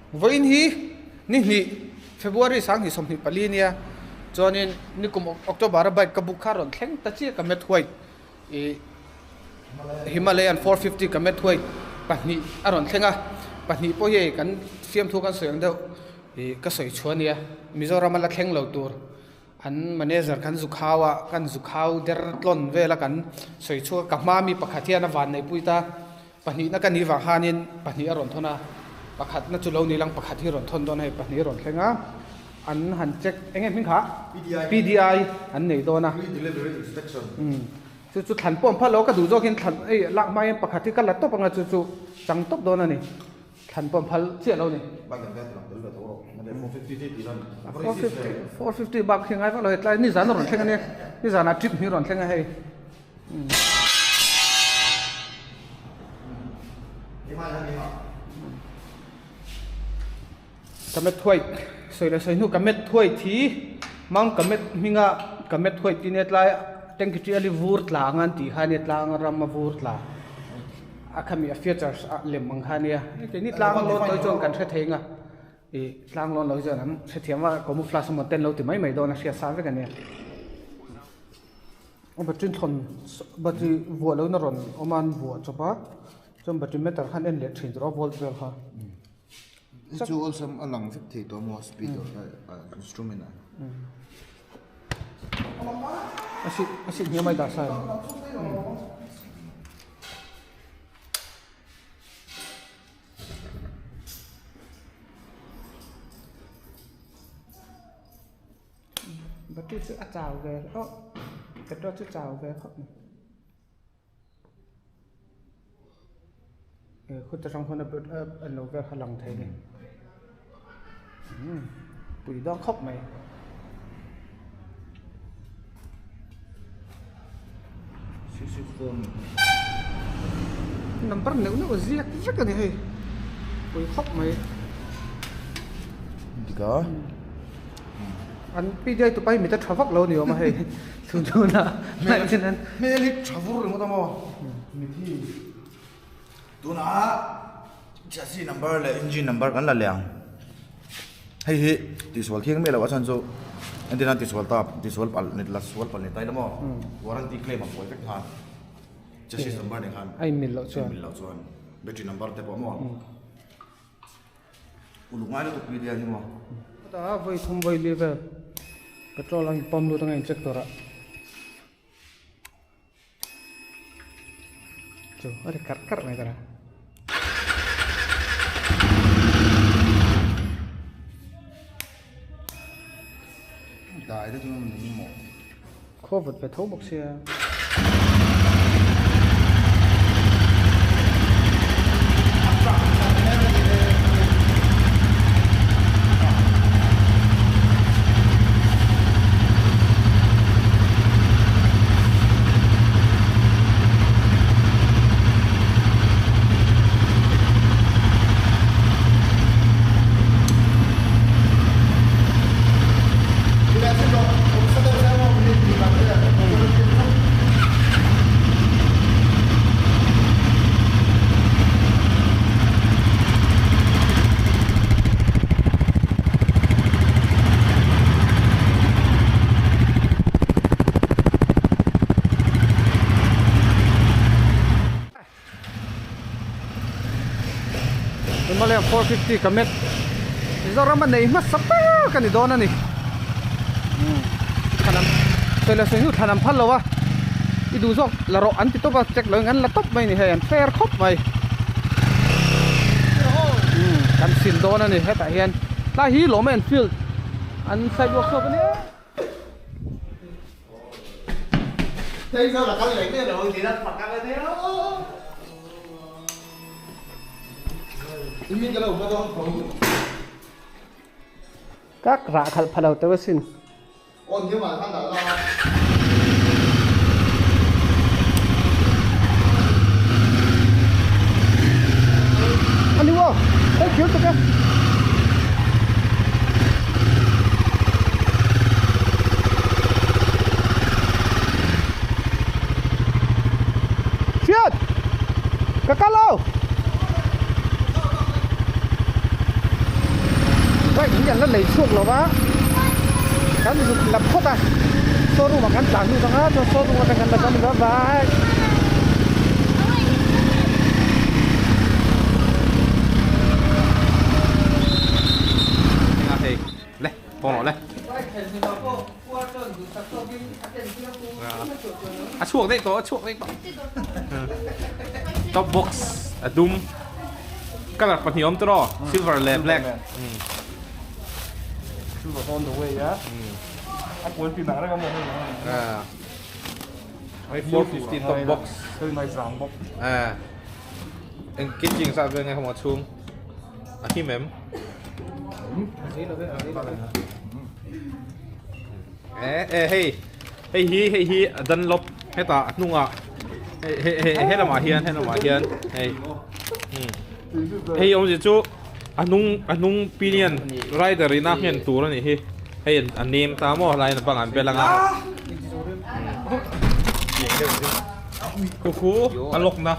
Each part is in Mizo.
Vawiin hi ni hnih February 2024 nia chuanin nikum October a bike ka book kha rawn thleng ta chiah ka met white ih Himalayan 450 ka met white pahnih a rawn thleng a pahnih pawh hi hei kan fiamthu kan sawi ang deuh ih ka sawi chhuah ania Mizoram a la thleng lo tur an manager kan zu khau a kan zu khau der tlawn vel a kan sawi chhuak a ka hma mi pakhat hian a van neihpui ta. Pahnihna ka nih vang khanin pahnih a rawn thawn a, pakhatna chu lo ni lang pakhat hi rawn thawn dawn a hei pahnih a rawn thleng a, an han check eng nge hming kha? PDI an nei dawn a. Umm chu chu thlan pawh an phal lo ka duh zawkin thlan ei lak hma hian pakhat hi ka la tawp anga chu chu chang tawp dawn a ni, thlan pawh an phal chiah lo a ni. 450 bak hi ngai vak lo hei tlai nizan a rawn thleng a nia, nizanah trip hi a rawn thleng a hei. Kamet thuai sawi leh sawi hnu kamet thuai thi Mount Kamet hminga kamet thuai tih nia tlai tanki ṭial hi vur tla anga an tih kha ania tlang rama vur tla a khami a features a lem ang kha ania keini tlang lawn tawh hi chuan kan hre thei anga Ih tlang lawn lo hi chuan an hrethiam a camouflage emaw ten lo ti mai mai dawn a hriat sa vek a nia. A battery thawn battery vuah lohna rawn awm a an vuah chawp a chuan battery meter khan en leh thin tur a volt vel kha. Hei chu awlsam a lang vek thei tawh maw speed instrument ah. A sih a sih hniam a i dah sa em? Battery chu a chau ve aw petrol chu chau ve khawp mai he khuta tang khuan a lo vel kha lang thei a ni umm pui dawn khawp mai. Number neuh neuh a ziak vek a ni hei pui khawp mai dik a an PDI tupa hi mit a tha vak lo a ni awm a hei chhun chhun a hmel hi tha vur ringawt a maw mit hi tunah chassis number leh engine number kan la leh ang. Hei hi tihsual thiang miah loh a chhan chu entirna tihsual ta tihsual palh ni la sual palh ni ta ila maw warranty claim a buai vek nghal chassis number nen khan a inmil loh chuan a inmil loh chuan battery number te pawh maw uluk ngai lutuk pui dial hi maw. Chutah vawi thum vawi li vel petrol a in pump lut anga in check tur ah. Chu a ri karh karh mai ta Dai te chu ni maw. Khaw vat ve tho bawk sia. Himalayan 450 Kamet Mizoram a nei hmasa ber ka ni dawn a ni thlan sawi leh sawi hnu thlan an phal lo a i duh zawk la rawh an ti tawp a check lo in an la tawp mai a ni hei an fair khawp mai kan sil dawn a ni hetah hian tlai hi lawm a enfield an sidewalk chhuak a nia. Kak rah khalh pha lo teuh asin. Ani wo, thank you tuk e. Shit! Ka kal lo. hi an la lei chhuak lo va kan zuk la phawt a showroom ah kan tlan lut ang a chuan showroom atang kan la dam bye bye. Le pawh rawh le a chhuak daih tawh a chhuak daih tawh top box a dum color pahnih awm tawh silver leh black silver on the way a a kual tin ang reng a maw hei hei 450 top box hei nai zang bawk eng kitchen sa vel nge hawng a chhung a him em eh eh hei hei hi hei hi a Dunlop hetah a hnungah hei hei hei he lamah hian he lamah hian hei hei awmzia chu a hnung a hnung pinion rider ina nghen tur a nih hi hei a nem ta maw helaiin a bangah an bel anga khu khu a lock na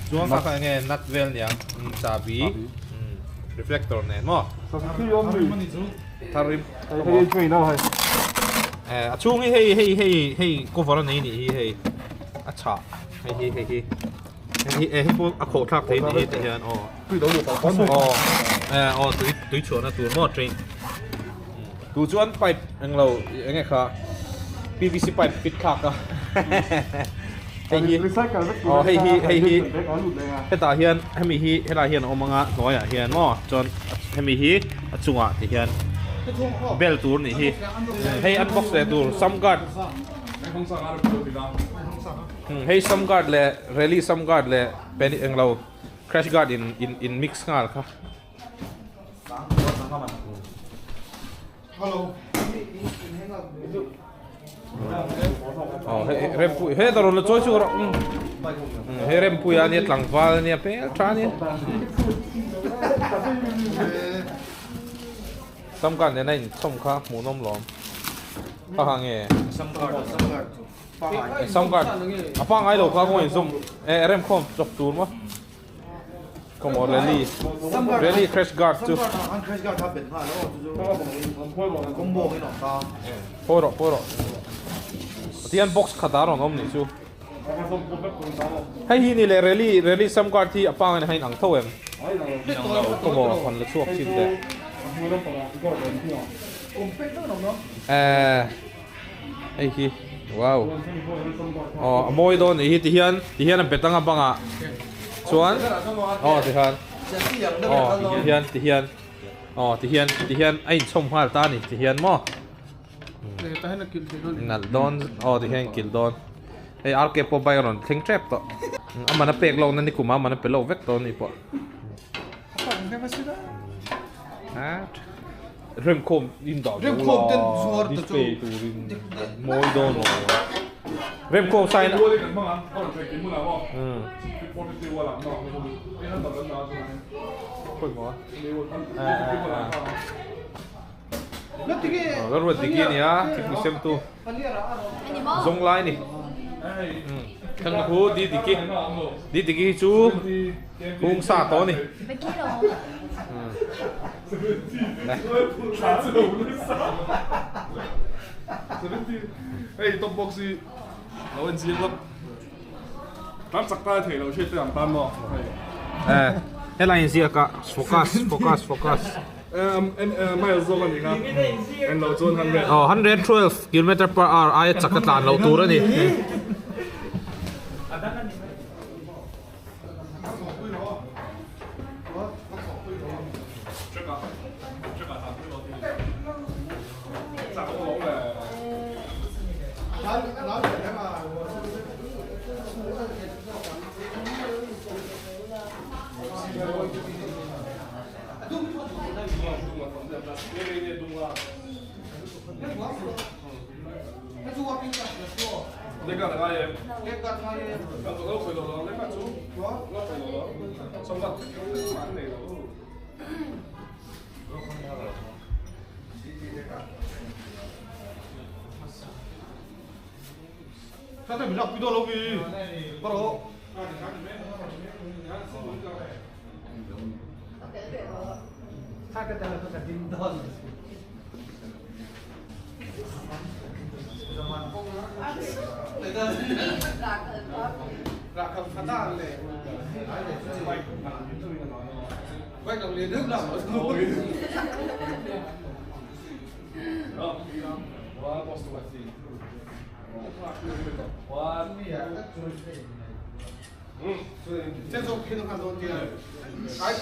chuan kha kha enge nut vel niang chahbi reflector nen maw tharim a chhung hi hei hei hei hei cover a nei nih hi hei a chhah hei hi hei hi hei hei pawh a khawh thlak thei nih hi ti hian aw aw aw tui tui chhuahna tur maw train tu chuan pipe englo enge kha P_V_C pipe fit thlak a hei hi aw hei hi hei hi hetah hian hemi hi helaiah hian a awm anga hnuaiah hian maw chuan hemi hi a chungah ti hian bel tur nih hi hei unbox leh tur sam guard hei sam guard leh rally sam guard leh pen englo crash guard in in in mix nghal kha. Aw hei rempui he ta rawn la chawi chu rawh hei rempui a nia tlangval a nia hmel tha a nia samkar nena inchhawm kha hmuhnawm lawm kha kha nge samkar a pangngai lo kha kawng inzawm eh remkhawm chawp tur maw. Come on rally rally crash guard chu phawi rawh phawi rawh tihian box khat a rawn awm nih chu hei hi ni leh rally rally sam guard hi a pangai na in ang tho em come on han la chhuak chin teh eh hei hi wow aw a mawi dawn nih hi tihian tihian a bet anga bangah chuan aw tihian aw tihian tihian aw tihian tihian a inchhawm nghal ta a ni tihian maw nalh dawn aw tihian a kilh dawn hei RK pawh bike a rawn thleng tep tawh a man a pek lawk na nikum a man a pe lawk vek tawh a ni pawh. Remkhawm in dah zo la display turin mawi dawn lo Remkhawm sign Ka ruat dik hi a nia thingpui sem tu zawng lai a ni Thlang hu di diki di diki hi chu hung sa tawh a ni. Helai inziak ah focus focus focus. Aw 112 kilometer per hour aia chak a tlan loh tur a ni. 这种平常都点，哎。